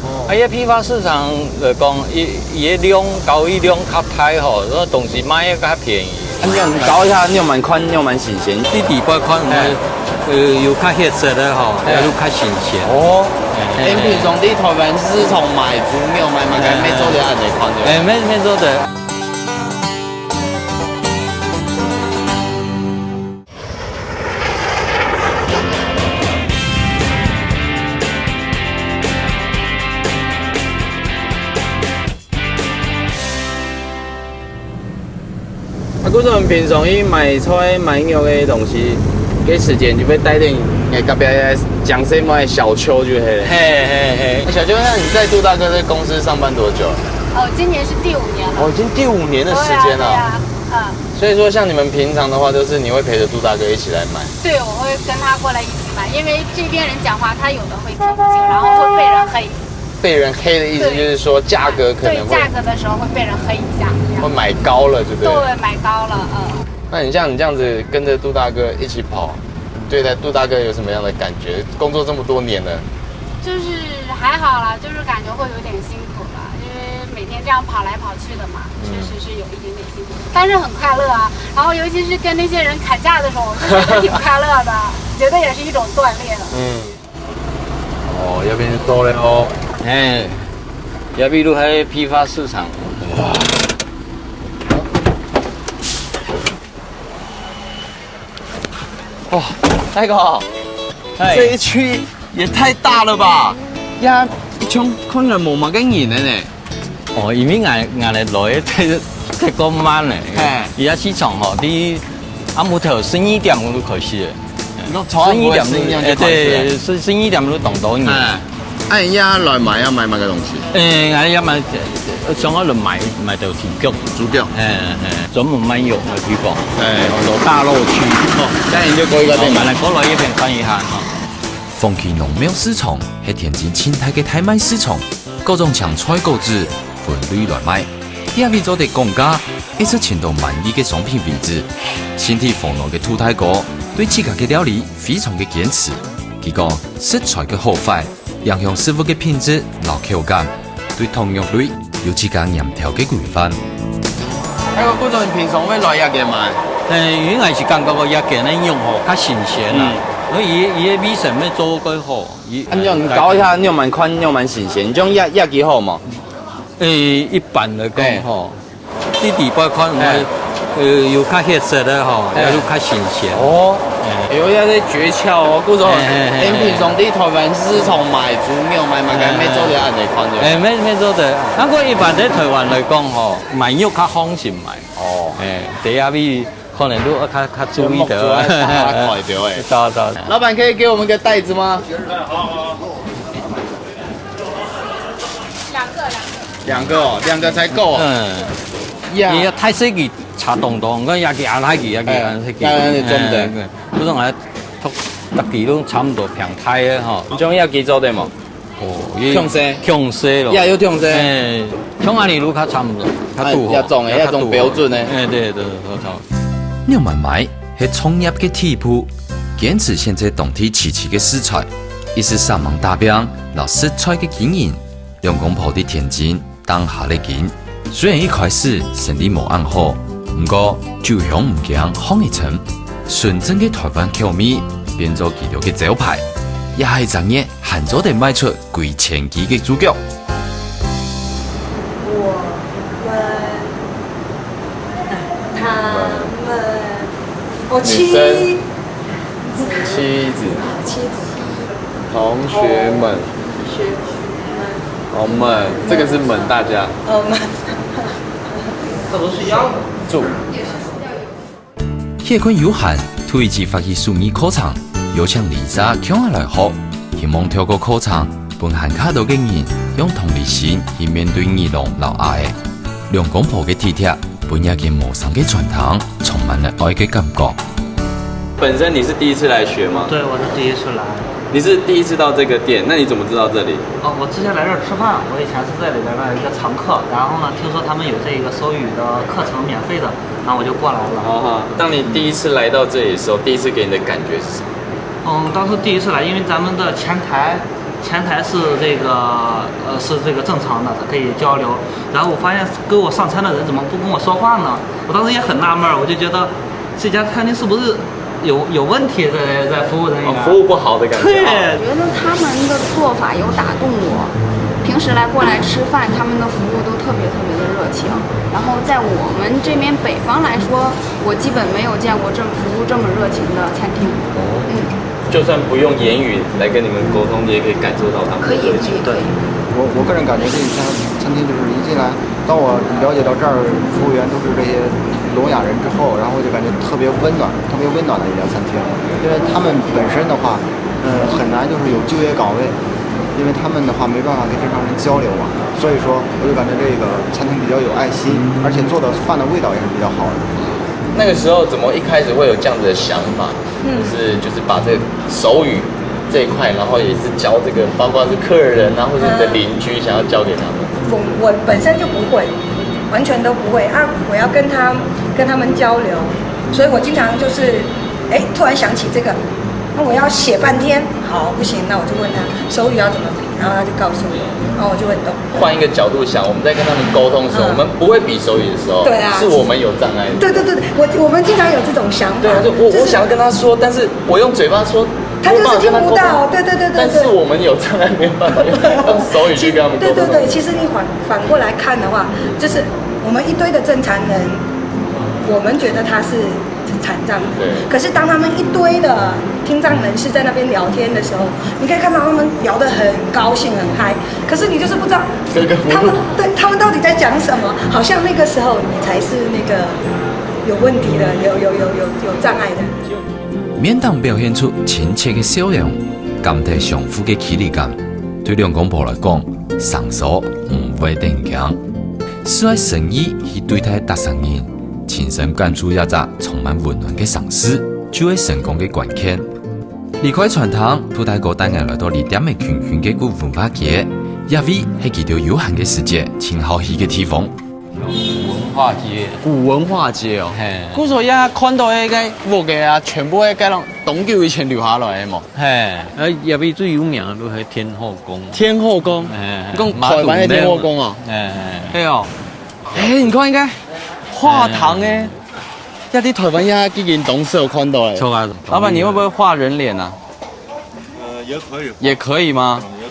哦。啊，這批發市場來講，佢，佢个量，交易量較大吼，所以東西賣个較便宜。啊，你有搞一下，你有蠻看，你有蠻新鮮。在底背看，有，欸。呃，有較血色个吼，欸。也有較新鮮。哦。欸，欸，平常在臺灣市場買豬肉，買，買，買，欸，乜做得恁樣看著。欸，乜，乜做得。 啊，故所平常去買菜、買肉个東西，个時間就會帶等，欸，隔壁个江西妹小邱就係了。嘿，嘿，嘿。欸，小邱，那你在杜大哥的公司上班多久了？哦，今年是第五年了。哦，已經第五年的時間了。對啊，對啊，嗯。所以說，像你們平常的話，就是你會陪著杜大哥一起來買？對，我會跟他過來一起買，因為這邊人講話，他有的會聽不清，然後會被人黑。 被人黑的意思就是說價格可能會，對，價格的時候會被人黑一下，這樣。會買高了，對不對？對，買高了，嗯。那你像你這樣子跟著杜大哥一起跑，你對待杜大哥有什麼樣的感覺？工作這麼多年了。就是還好啦，就是感覺會有點辛苦啦，因為每天這樣跑來跑去的嘛，嗯。確實是有一點點辛苦，但是很快樂啊。然後尤其是跟那些人砍價的時候，我就覺得挺快樂的，覺得也是一種鍛鍊。嗯。 哦，這片到了哦。嘿，這片就係批發市場。哇。哇，大哥，嘿。這一區也太大了吧？呀，一圈看起來無麼个人了呢。 哦，因為𠊎，𠊎來來忒，忒過慢了。嘿。這市場吼，在暗晡頭十二點就開始了。你講從暗晡十二點就開始了？欸，對，十，十二點就當多人。哎，哎，你這來買，要買麼个東西？欸，𠊎這買，呃，想要來買，買到豬腳。豬腳。欸，欸，專門賣肉个地方。欸。叫做大肉區。哦，那你就過去那邊買。哦，來過來這片看一下哈。鳳溪農貿市場係天津盡大个大賣市場。 各種青菜果子分類來賣，這位做得講價，一直尋到滿意个商品為止。身體火熱个杜大哥對自家个料理非常个堅持。佢講，食材个好壞，影響食物个品質摎口感，對糖肉類、有自家黏條个規範。哎，我顧總，你平常會來這間買？誒，因為𠊎係感覺講這間个肉吼較新鮮啊，嗯。所以佢个味緒乜做過好。佢啊，你有，你搞一下，你有蠻寬，你有蠻新鮮，你用這這幾號嘛？誒，一般來講吼，你底背看，誒。呃，有較血色个吼，誒。也有較新鮮。哦，誒。哎喲，這係訣竅哦，顧總，誒，誒，誒，誒。你平常在台灣市場買豬肉買麼个，誒，誒。乜做得恁樣看个。誒，乜，乜做得。不過一般在台灣來講吼，買肉較放心買。哦。誒，第一位可能都較，較注意个。目珠愛打開著誒。對，對。老闆，可以給我們個袋子嗎？兩個，兩個。兩個哦，兩個才夠哦。嗯。呀。你要太細个，差當多，你看這個恁大個，這個恁細個。哎，當然是真的。哎，對，不是，𠊎逐，逐個都差不多平大个吼。你像這個做得嗎？哦，也強勢。強勢咯。呀，有強勢。哎，像恁樣就較差不多，較堵好，哎，這種的，較堵好。這種標準的。哎，對，對，對，對。肉買賣係創業个第一步，堅持選擇當地自家个食材，一直煞猛打拚，摎食材个經營，兩公婆在天津 打下了根。雖然一開始生理無恁好，毋過酒香毋驚巷仔深，純正个台灣口味變做佢兜个招牌，也係一隻月還做得賣出幾千支个豬腳。我們，他們，我妻，女生。妻子。妻子。同學們。同學們。我們，這個是們，大家。哦，們。住。歇睏有閒，推薦發起手藝課程，邀請里長共下來學，希望透過課程，分還較多个人用同理心去面對耳聾摎啞仔。兩公婆个體貼， 分這間陌生个餐廳充滿了愛个感覺。本身你是第一次來學嗎？對，我是第一次來。你是第一次到這個店，那你怎麼知道這裡？哦，我之前來這兒吃飯，我以前是這裡邊的一個常客，然後呢，聽說他們有這個手語的課程免費的，然後我就過來了。好好，當你第一次來到這裡的時候，第一次給你的感覺是什麼？嗯，當時第一次來，因為咱們的前台，前台是這個，呃，是這個正常的，可以交流。然後我發現跟我上餐的人怎麼不跟我說話呢？我當時也很納悶兒，我就覺得這家餐廳是不是有，有問題在，在服務人員？哦，服務不好的感覺啊。對。我覺得他們的做法有打動我，平時來，過來吃飯，他們的服務都特別特別的熱情。然後在我們這邊北方來說，我基本沒有見過這，服務這麼熱情的餐廳。哦。嗯。就算不用言語來跟你們溝通，你也可以感受到他們的熱情。可以，可以，可以。我，我個人感覺這一家餐廳就是一進來，當我了解到這兒服務員都是這些聾啞人之後，然後我就感覺特別溫暖，特別溫暖的一家餐廳。因為他們本身的話，嗯，很難就是有就業崗位，因為他們的話沒辦法跟正常人交流嘛，所以說我就感覺這個餐廳比較有愛心，而且做的飯的味道也是比較好的。那個時候怎麼一開始會有這樣子的想法？ 嗯。就是，就是把這個手語這一塊，然後也是教這個，包括是客人啊，或者你的鄰居，想要教給他們。我，我本身就不會，完全都不會啊！我要跟他，跟他們交流，所以我經常就是，哎，突然想起這個，那我要寫半天，好，不行，那我就問他手語要怎麼比，然後他就告訴我，然後我就會懂。 換一個角度想，我們在跟他們溝通的時候，嗯。我們不會比手語的時候，對啊。是我們有障礙。對，對，對，對，我，我們經常有這種想法，對啊，就我，就是我想要跟他說，但是我用嘴巴說，他就是聽不到，沒有辦法跟他溝通。對，對，對，對，對。但是我們有障礙，沒有辦法用，用手語去跟他們溝通。對，對，對，其實你反，反過來看的話，就是我們一堆的正常人，我們覺得他是殘障的，對。可是當他們一堆的聽障人士在那邊聊天的時候，你可以看到他們聊得很高興、很嗨，可是你就是不知道這個服務。他們，對，他們到底在講什麼，好像那個時候你才是那個有問題的，有，有，有，有，有障礙的。面頂表現出親切个笑容，感到相互个距離感，對兩公婆來講，生疏毋會得人驚。就愛誠意去對待逐儕人，親身感受這隻充滿溫暖个城市，就係成功个關鍵。 離開餐廳，兔大哥帶𠊎來到離店仔近近个古文化街，這位係佢兜有閒个時節盡好去个地方。化街。古文化街哦。嘿。故所這看到个屋个啊，全部係該種當久以前留下來个無？嘿，呃，這位最有名个就係天后宮。天后宮，嘿，你講台灣个天后宮哦。嘿，嘿。係哦。哎，你看應該畫堂个，嘿。這在台灣也已經當少看到了。錯啊。老闆，你會不會畫人臉啊？呃，也可以畫。也可以嗎？嗯，也可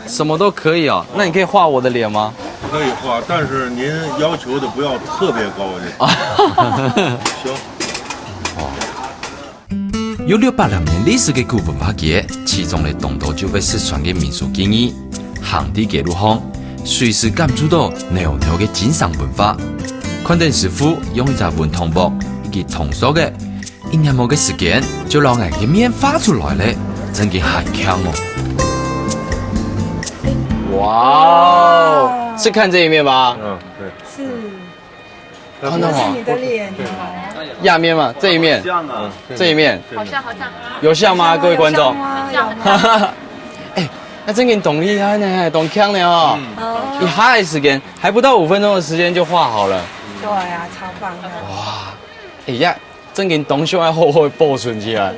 以。什麼都可以哦。那你可以畫我的臉嗎？可以畫，但是您要求的不要特別高就行。行。有六百零年歷史个古文化街，其中个當多就會失傳个民俗技藝，行在街路項，隨時感受到濃濃个精神文化。看等師傅用一隻文銅鑊以及銅鎖个，一眼目个時間就摎𠊎个面畫出來了，真經還慶哦！哇哦，是看這一面吧？嗯，對。是。看到嗎？是你的臉。這面嘛，這一面，像啊。這一面，好像，好像。有像嗎，各位觀眾？有像嗎？有。哎，該真經當厲害呢，當慶呢哦！嗯。哦。一下个時間，還不到五分鐘的時間就畫好了。對啊，超棒的。哇，哎呀，真經當想愛好好保存起來。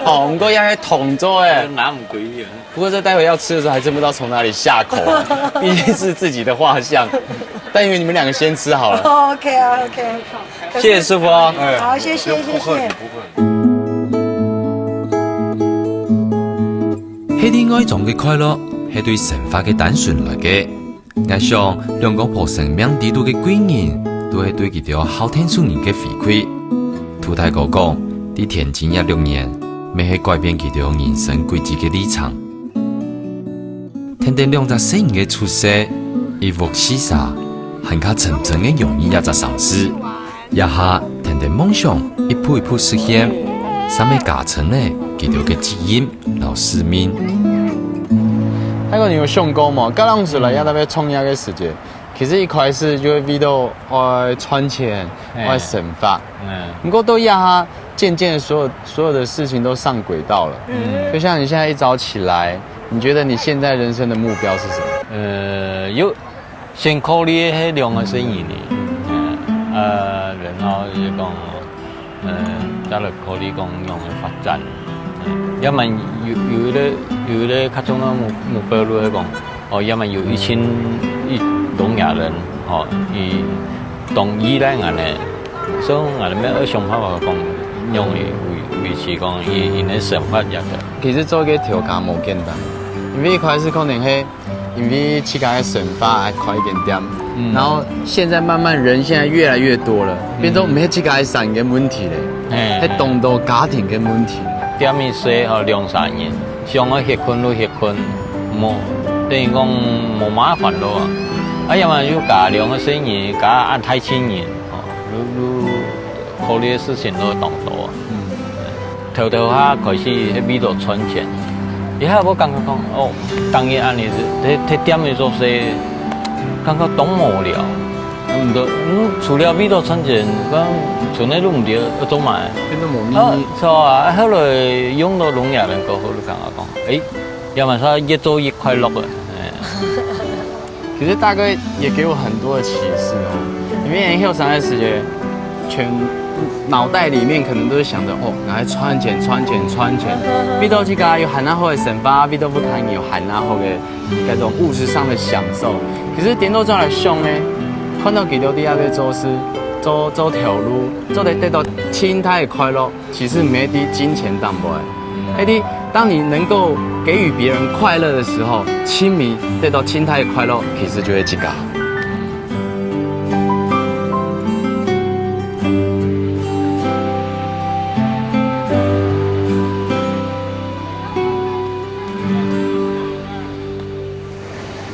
哦，毋過也係銅做个。拿毋歸去啊。 不過這待會要吃的時候還真不知道從哪裡下口啊，畢竟是自己的畫像。但因為你們兩個先吃好了。OK，OK。謝謝師傅哦。哎，好，謝謝，謝謝。不客氣，不客氣。係另外一種个快樂，係對生活个單純來个。 𠊎想，兩公婆生命裡肚个貴人，都係對佢兜孝悿細人个回饋。杜大哥講，在天津這六年，乜係改變佢兜人生軌跡个里程。跈等兩隻細人个出世，一屋四儕，還較真正个融入這隻城市。這下，跈等夢想一步一步實現，成為家珍仔佢兜个責任 摎使命。大哥，你有想過無？剛開始來這搭創業个時節，其實一開始就係為著愛賺錢、嘿。愛生活。嗯。毋過到這下，漸漸所有，所有的事情都上軌道了。嗯。就像你現在一早起來，你覺得你現在人生的目標是什麼？呃，有 先考慮係兩個細人呢，嗯，呃，然後就係講，呃，再來考慮講仰般个發展，嗯，要麼有，有一個，有一個較重要个目，目標就係講，哦，要麼有一群，一，當多人，吼，佢當依賴𠊎呢，所以𠊎等愛想辦法講，仰般維，維持講佢，佢个生活下去。其實做一個頭家無簡單，因為一開始可能係 因為自家个生活愛開一間店，嗯。然後現在慢慢人現在越來越多了，嗯。變做毋係自家个生意个問題咧，嘿，係當多家庭个問題。店一細吼兩三人，想愛歇睏就歇睏，無，等於講無麼个煩惱啊。啊，要麼就加兩個細人，加恁大群人，吼，就，就考慮个事情都當多啊。嗯。 頭頭下開始係為著賺錢，一下會感覺講，哦，逐日恁樣，在，在店裡做事，感覺當無聊。毋過，嗯，除了為著賺錢，講存个都毋知愛做麼个。變到無意義。啊，係啊，後來用到農業人過後，就感覺講，誒，也蠻好，越做越快樂个，誒。 其實大哥也給我很多的啟示哦，因為後生个時節，全腦袋裡面可能都是想著，哦，拿來賺錢、賺錢、賺錢，為著自家有還較好个生活，為著屋下人有還較好个該種物質上的享受。其實顛倒轉來想呢，看到佢兜在該位做事，做，做頭路，做得得到盡大个快樂， 其實毋係在金錢頂背，係在當你能夠給予別人快樂的時候，盡尾得到盡大个快樂，其實就係自家。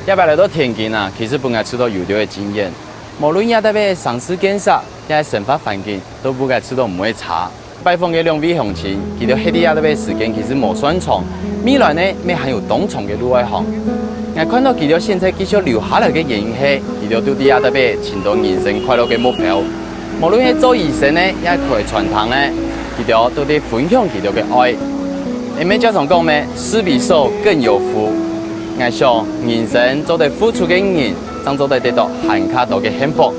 這擺來到天津啊，其實分𠊎試著有兜个經驗，無論這搭个城市建設，也係生活環境，都分𠊎試著毋會差。 拜訪个兩位鄉親，佢兜歇在這搭个時間其實無算長，未來呢，乜還有當長个路愛行。𠊎看到佢兜現在繼續留下來个原因係，佢兜都在這搭尋到人生快樂个目標。無論係做醫生呢，也係開餐廳呢，佢兜都在分享佢兜个愛。𠊎兜常講咩，施比受更有福。𠊎想，人生做得付出个人，正做得得到還較多个幸福。